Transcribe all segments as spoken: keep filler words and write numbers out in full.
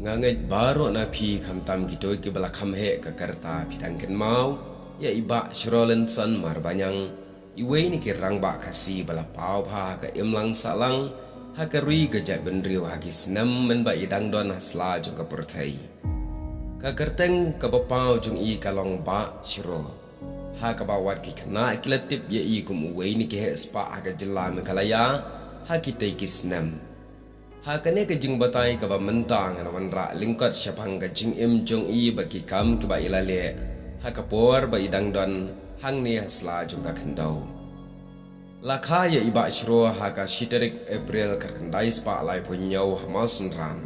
Nga ngeit baroh na phi khamtam kito kiba la kham heh ka karta phi dang kynmaw ïa i Bah Shrolenson Marbaniang, iwei na ki rangbah Khasi ba la paw bha ha ka imlang sahlang ha ka ri ka jaitbynriew ha ki snem mynba i dang don ha sla jong ka pyrthei. Ka kyrteng kaba paw jong i ka long Bah Shro, ha kaba wat ki khynnah ki la tip ïa i kum uwei na ki heh spah ha ka jylla Meghalaya ha kitei ki snem. Ha kane ka jingbatai kaba mynta ngan wanrah lyngkot shaphang ka jingim jong i bad ki kam kiba i la leh ha ka por ba i dang don hangne ha sla jong ka khyndew. La kha ïa i Bah Shro ha ka shi tarik April khatkhyndai spah laiphew hynñiew ha Mawsynram.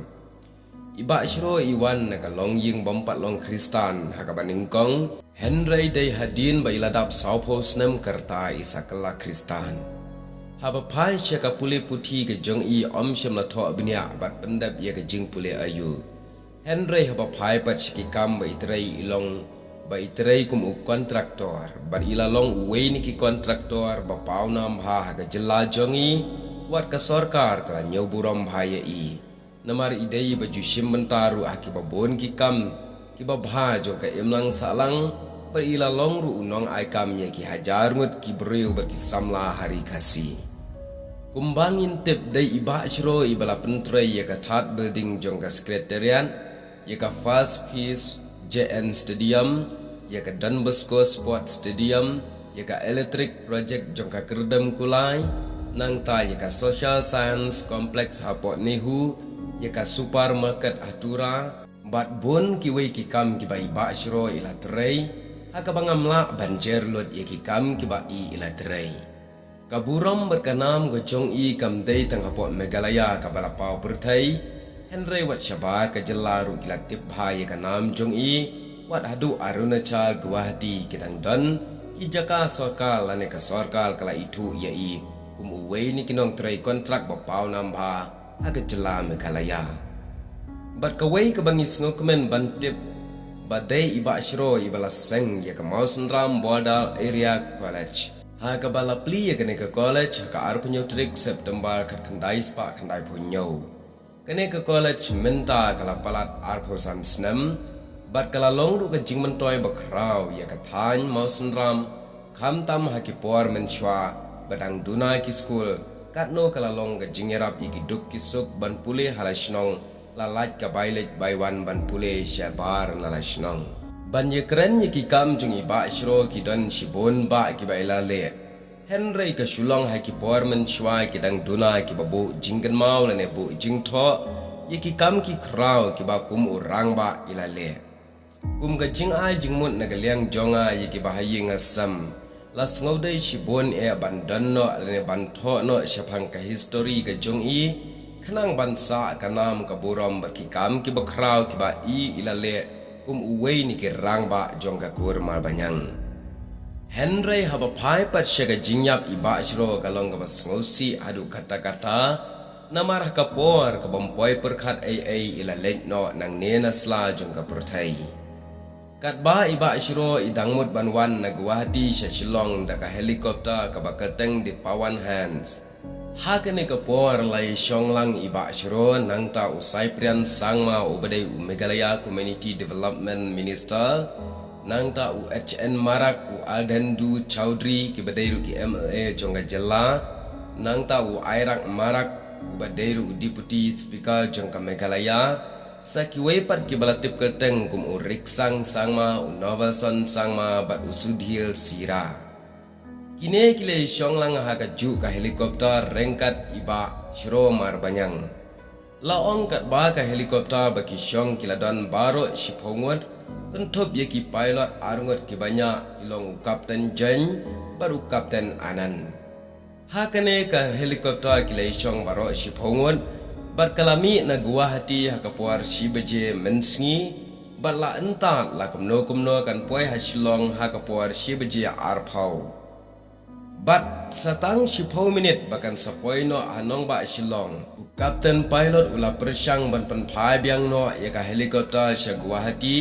I Bah Shro i wan na ka longïing bym pat long Khristan ha kaba nyngkong, hynrei dei hadien ba i la dap sawphew snem ka rta i sa kylla Khristan. Haba phai sha ka pule puthi ka jong i, ym shym la thoh bniah bad pyndep ïa ka jingpule aïu. Hynrei haba phai pat sha ki kam ba i trei, i long ba i trei kum u kontraktor, bad i la long uwei na ki kontraktor ba pawnam bha ha ka jylla jong i, wat ka sorkar ka la ñiewburom bha ïa i. Namar i dei ba ju shim bynta ruh ha kiba bun ki kam kiba bha jong ka imlang sahlang, bad i la long ruh u nongai kam ïa ki hajar ngut ki briew bad ki samla ha ri Khasi. Kumba ngin tip, dei i Bah Shro iba la pyntrei ïa ka third building jong ka Secretariat, ïa ka First Phase J N Stadium, ïa ka Don Bosco Sports Stadium, ïa ka electric project jong ka Kyrdem Kulai, nangta ïa ka Social Science Complex hapoh NEHU, ïa ka supermarket ha Tura, bad bun kiwei ki kam kiba i Bah Shro i la trei, ha kaba ngam lah ban jer lut ïa ki kam kiba i i la trei. Ka burom bad ka nam ka jong i kam dei tang hapoh Meghalaya kaba la paw pyrthei, hynrei wat shabar ka jylla ruh ki la tip bha ïa ka nam jong i, wat haduh Arunachal, Guwahati ki dang don ki jaka sorkar lane ka sorkar ka la ithuh ïa i kum uwei na ki nongtrei kontrak ba pawnam bha ha ka jylla Meghalaya. Bad kawei kaba ngi sngewkmen ban tip ba dei i Bah Shro iba la seng ïa ka Mawsynram Border Area College, ha kaba la plie ïa kane ka college ha ka arphew hynñiew tarik September khatkhyndai spah khyndaiphew hynñiew. Kane ka college mynta ka la palat arphew san snem, bad ka la long ruh ka jingmyntoi ba khraw ïa ka thaiñ Mawsynram, khamtam ha ki por mynshuwa ba dang duna ki skul, katno ka la long ka jingïarap ïa ki duk ki suk ban pule ha la shnong, la lait ka bai leit bai wan ban pule shabar na la shnong. Ban ïakren ïa ki kam jong i Bah Shro ki don shibun bah kiba i la leh. Hynrei ka shu long ha ki por mynshuwa ki dang duna kiba buh jingkynmaw lane buh jingthoh ïa ki kam ki khraw kiba kum u rangbah i la leh. Kum ka jingai jingmut na ka liang jong nga ïa kiba ha ïing ha sem, la sngewdei shibun eh ban don noh lane ban thoh noh shaphang ka histori ka jong i, khnang ban sah ka nam ka burom bad ki kam kiba khraw kiba i i la leh kum uwei na ki rangbah jong ka kur Marbaniang. Hynrei haba phai pat sha ka jingïap i Bah Shro ka long kaba sngewsih haduh katta katta, namar ha ka por ka bym poi pyrkhat ei ei i la leit noh nangne na sla jong ka pyrthei. Katba i Bah Shro i dang mut ban wan na Guwahati sha Shillong da ka helicopter kaba kyrteng dei Pawan Hans, ha kane ka por la ïashong lang i Bah Shro nangta u Cyprian Sangma uba dei u Meghalaya Community Development Minister, nangta u H N Marak, u Ardhendu Chaudhary kiba dei ruh ki M L A jong ka jylla, nangta u Airak Marak uba dei ruh u Deputy Speaker jong ka Meghalaya, sa kiwei pat kiba la tip kyrteng kum u Riksang Sangma, u Novelson Sangma bad u Sudhir Sira. Kine ki la ïashong lang ha kajuh ka helicopter ryngkat i Bah Shro Marbaniang. La ong katba ka helicopter ba ki shong ki la don baroh shiphew ngut, kynthup ïa ki pilot ar ngut kiba ñiah ki long u Captain Jane bad u Captain Anand. Ha kane ka helicopter ki la ïashong baroh shiphew ngut, bad ka la mih na Guwahati ha ka por shi baje mynsngi, bad la ynda la kumno kumno kan poi ha Shillong ha ka por shi baje arphew. Bad sa tang shiphew minit ba kan sa poi noh ha nongbah Shillong, u captain pilot u la pyrshang ban pynphai biang noh ïa ka helicopter sha Guwahati,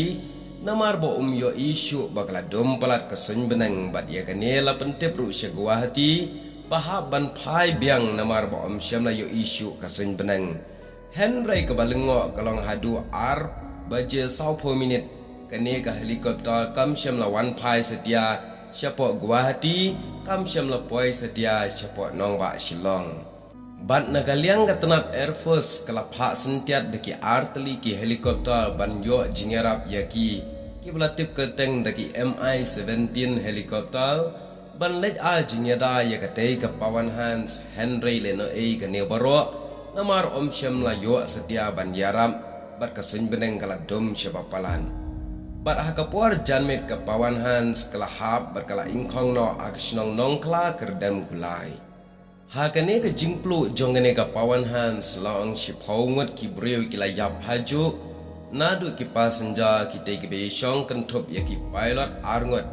namar ba um ïohi shuh ba ka la dum palat ka suiñ bneng, bad ïa kane la pyntip ruh sha Guwahati ba hap ban phai biang namar ba um shym la ïohi shuh ka suiñ bneng. Hynrei kaba lyngngoh ka long haduh ar baje sawphew minit, kane ka helicopter kam shym la wan phai satia shapoh Guwahati, kam shym la poi satia shapoh nongbah Shillong. Bad na ka liang ka tnat Air Force ka la phah syntiat da ki ar tylli ki helicopter ban ïoh jingïarap ïa ki, kiba la tip kyrteng da ki M I seventeen helicopter, ban leit ai jingïada ïa katei ka Pawan Hans, hynrei lehnohei kane baroh namar ym shym la ïoh satia ban ïarap, bad ka suiñ bneng ka la dum shaba palat. Bad ha ka por janmiet ka Pawan Hans ka la hap bad ka la ingkhong noh ha ka shnong Nongkla, Kyrdem Kulai. Ha kane ka jingpluh jong kane ka Pawan Hans, la ong shiphew ngut ki briew ki la ïap hajuh, naduh ki passenger, kitei kiba ïashong kynthup ïa ki pilot ar ngut,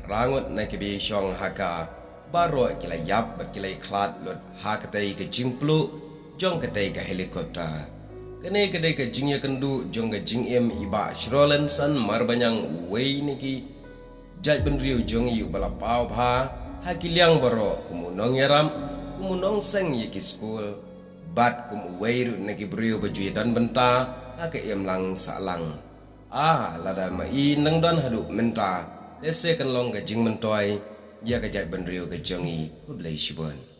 phra ngut na kiba ïashong ha ka, baroh ki la ïap bad ki la ïakhlad lut ha katei ka jingpluh jong katei ka helicopter. Kane ka dei ka jingïakynduh jong ka jingim i Bah Shrolenson Marbaniang, uwei na ki jaitbynriew jong ngi uba la paw bha ha ki liang baroh, kum u nongïarap, kum u nongseng ïa ki skul, bad kum uwei ruh na ki briew ba ju ïadon bynta ha ka imlang sahlang. Ah, lada ma i nang don haduh mynta, lehse kan long ka jingmyntoi ïa ka jaitbynriew ka jong ngi. Khublei shibun.